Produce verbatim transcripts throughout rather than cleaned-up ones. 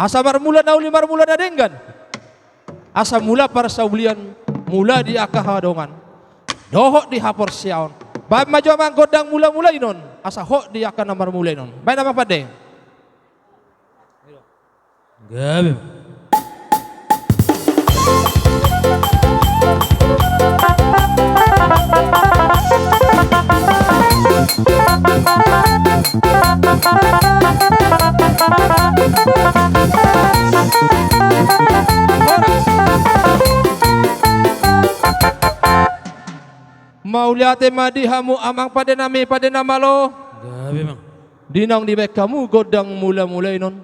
Asa marmula na uli, marmula na denggan. Asa mula parsaulian, mula di angka hahadoman dohot di haporseaon. Baen ma jo amang gondang mula-mula i non, asa hot di angka na marmula i non. Baen amang pande. Gabe. Mauliate ma di hamu amang pande nami, pande na malo. Gabe, Mang. Di naung dibaen hamu gondang mula-mula i non,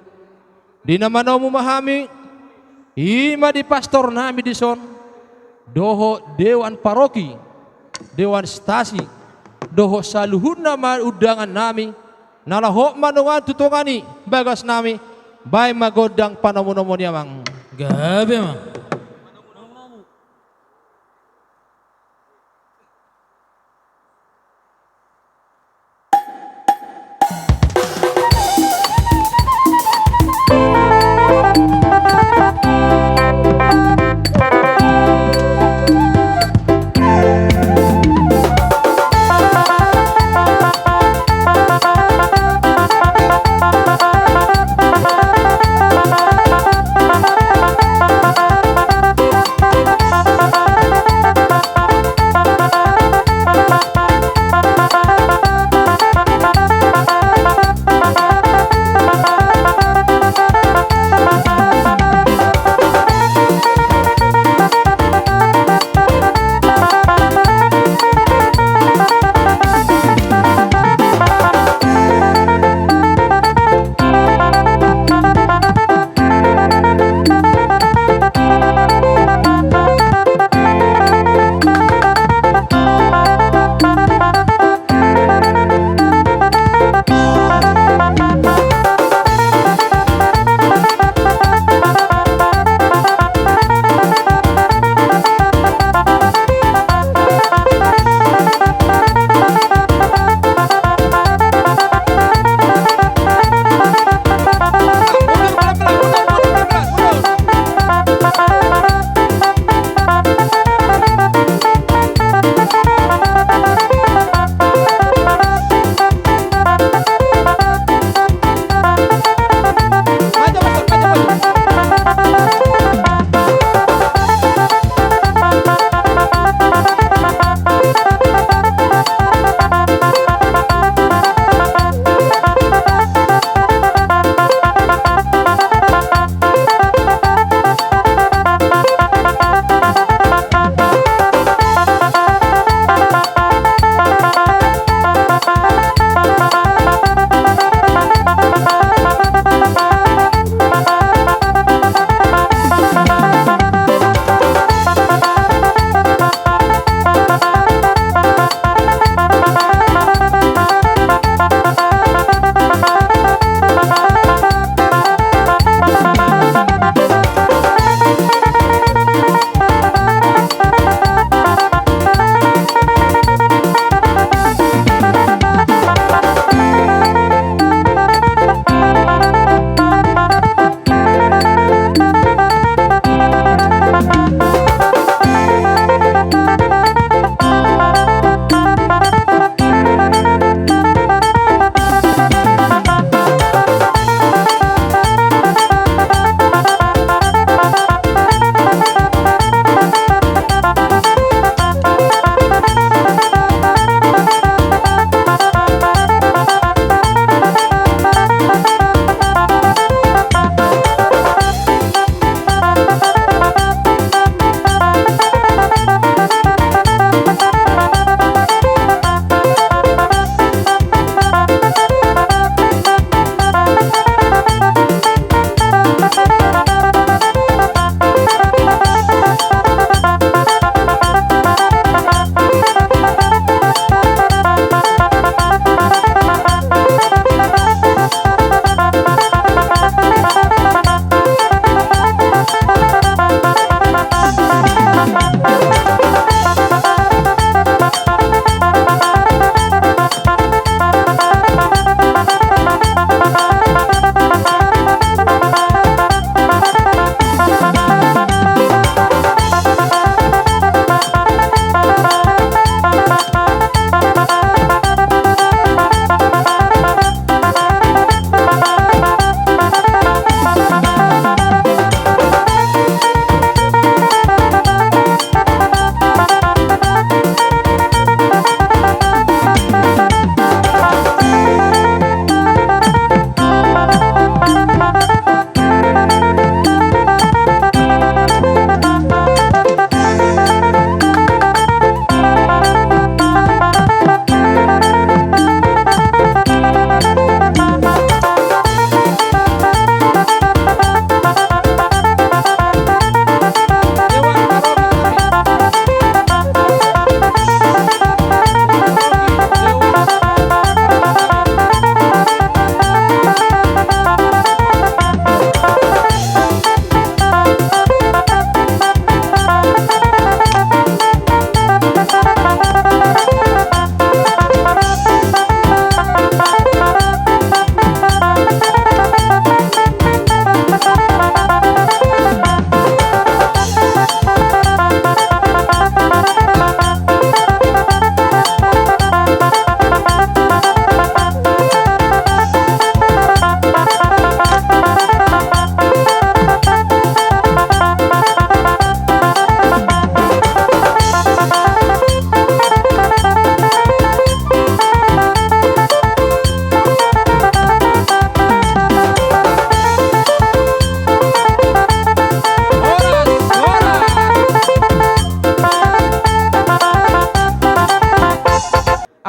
di na manomu ma hami, i ma di pastor nami dison, dohot dewan paroki, dewan stasi, dohot saluhutna ma undangan nami, na laho hot ma nuaeng tu tonga ni bagas nami, baen ma gondang panomu-nomu ni amang. Gabe, Mang.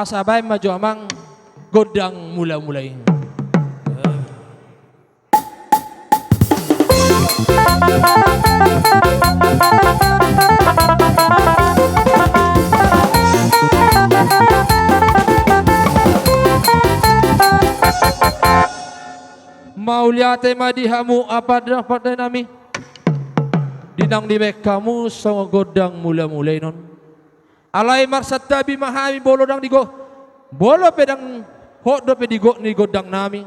Asa baen ma jo amang gondang mula-mula i. Mauliate ma di hamu, pande-pande nami, di naung dibaen hamu songon gondang mula-mula i non. Alai marsantabi ma hami, molo ndang di gok, molo pe ndang hot dope di gok ni gondang nami,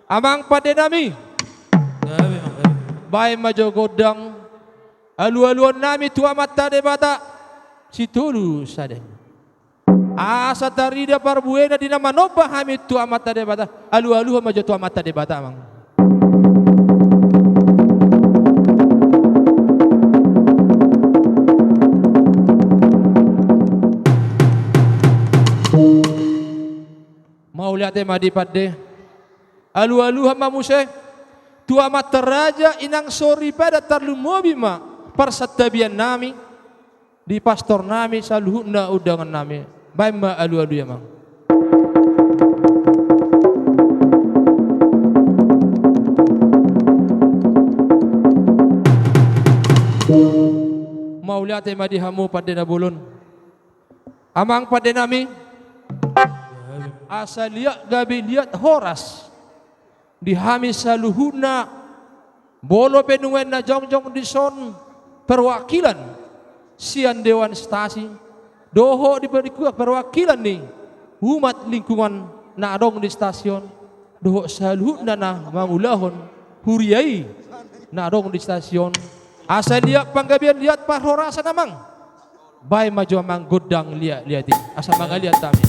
amang pande nami, baen ma jo gondang alu-aluhon nami tu Amanta Debata Sitolu Sada i. Asa tarida parbuena di na manomba hami tu Amanta Debata, alu-aluhon ma jo tu Amanta Debata, amang. Mauliate ma di pande. Alu-aluhon ma muse tu amanta raja, inang soripada, tarlumobi ma parsantabian nami di pastor nami, saluhutna undangan nami. Baen ma alu-alu i, amang. Mauliate ma di hamu pande na bolon, amang pande nami. Asa liat gabe liat horas di hami saluhutna, molo pe nuaeng na jongjong dison perwakilan sian Dewan Stasi, dohot di perwakilan ni umat lingkungan na adong di stasi on, dohot saluhutna na mangulahon huria i na adong di stasi on. Asa liat panggabean, liat parhorasan, amang. Baen ma jo amang gondang liat-liat i, asa mangaliat hami.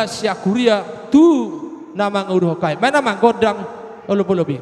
sian huria tu na manguduhon hami. Baen amang gondang olopolop i.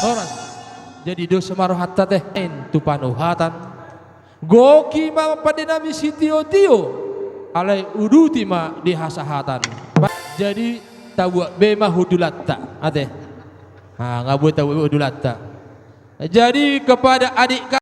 Horas. Jadi dos ma rohanta te. Baen tu panuhatan. Goki ma pande nami sitiotio, alai uduti ma di hasahatan. Ba-, jadi tabuat be ma hundulanta, ate. Ha, nga boi tabuat be hundulanta. Jadi kepada adik